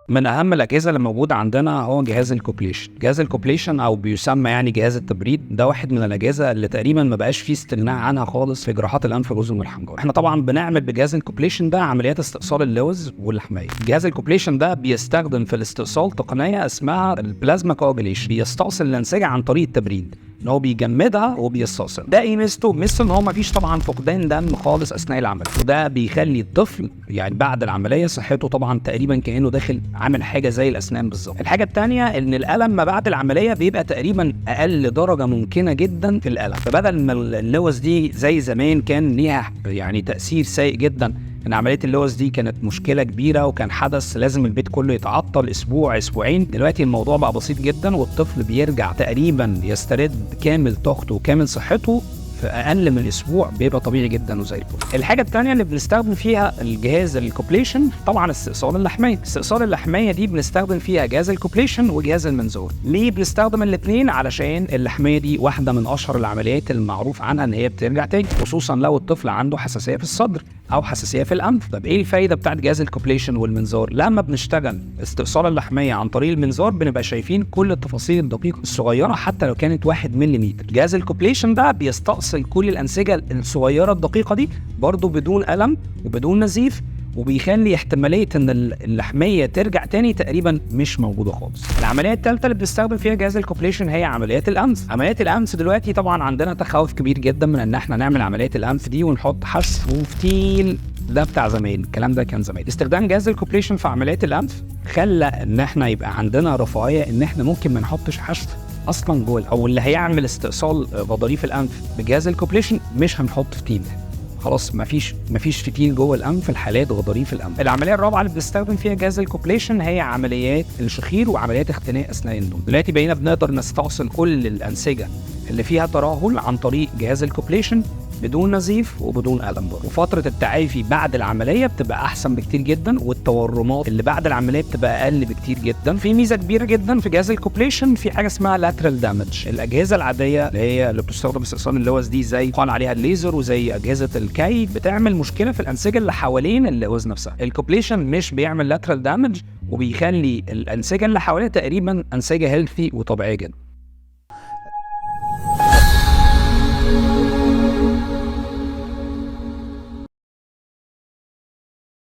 من اهم الاجهزة اللي موجودة عندنا هو جهاز ال coblation. جهاز ال coblation او بيسمى يعني جهاز التبريد، ده واحد من الاجهزة اللي تقريبا ما بقاش فيه استغناء عنها خالص في جراحات الانف والاذن والحنجره. احنا طبعا بنعمل بجهاز ال coblation ده عمليات استئصال اللوز واللحميه. جهاز ال coblation ده بيستخدم في الاستئصال تقنية اسمها ال plasma coagulation، بيستأصل الانسجة عن طريق التبريد، ان هو بيجمدها وبيستأصل. ده ايه ميزته؟ ميزته ان هو مفيش طبعا فقدان دم خالص اثناء العملية، وده بيخلي الطفل يعني بعد العملية صحته طبعا تقريبا كانه داخل عامل حاجة زي الاسنان بالظبط. الحاجة الثانية ان الالم ما بعد العملية بيبقى تقريبا اقل درجه ممكنة جدا في الالم، فبدل ما اللوز دي زي زمان كان ليها يعني تاثير سيء جدا، ان عملية اللوز دي كانت مشكلة كبيرة وكان حدث لازم البيت كله يتعطل اسبوع اسبوعين، دلوقتي الموضوع بقى بسيط جدا والطفل بيرجع تقريبا يسترد كامل طاقته وكامل صحته في اقل من اسبوع، بيبقى طبيعي جدا وزي الفل. الحاجة الثانية اللي بنستخدم فيها الجهاز ال coblation طبعا استئصال اللحميه. استئصال اللحميه دي بنستخدم فيها جهاز ال coblation وجهاز المنظار. ليه بنستخدم الاثنين؟ علشان اللحميه دي واحدة من اشهر العمليات المعروف عنها ان هي بترجع تاني، خصوصا لو الطفل عنده حساسية في الصدر او حساسية في الانف. طب ايه الفايدة بتاعت جهاز ال coblation والمنظار؟ لما بنشتغل استئصال اللحميه عن طريق المنظار بنبقى شايفين كل التفاصيل الدقيقة الصغيرة حتى لو كانت 1 ملم. جهاز ال coblation ده بيستأصل كل الانسجة الصغيرة الدقيقة دي برضو بدون الم وبدون نزيف، وبيخلي احتمالية ان اللحميه ترجع تاني تقريبا مش موجودة خالص. العملية الثالثة اللي بنستخدم فيها جهاز ال coblation هي عمليات الانف. عمليات الانف دلوقتي طبعا عندنا تخوف كبير جدا من ان احنا نعمل عمليات الانف دي ونحط حشو وفتيل، ده بتاع زمان، الكلام ده كان زمان. استخدام جهاز ال coblation في عمليات الانف خلى ان احنا يبقى عندنا رفاهية ان احنا ممكن ما نحطش حشو اصلا جوه، او اللي هيعمل استئصال غضاريف الانف بجهاز ال coblation مش هنحط فتيل، خلاص مفيش فتيل جوه الانف في الحالات غضاريف الانف. العملية الرابعة اللي بنستخدم فيها جهاز ال coblation هي عمليات الشخير وعمليات اختناق اثناء النوم. دلوقتي بقينا بنقدر نستأصل كل الانسجة اللي فيها ترهل عن طريق جهاز ال coblation بدون نزيف وبدون الم برضه. وفترة التعافي بعد العملية بتبقى احسن بكتير جدا، والتورمات اللي بعد العملية بتبقى اقل بكتير جدا. في ميزة كبيرة جدا في جهاز ال coblation، في حاجة اسمها lateral damage. الاجهزة العادية اللي هي اللي بتستخدم في استئصال اللوز دي زي قال عليها الليزر وزي اجهزة الكي بتعمل مشكلة في الانسجة اللي حوالين اللوز نفسها. ال coblation مش بيعمل lateral damage وبيخلي الانسجة اللي حواليها تقريبا انسجة healthy وطبيعيه جدا.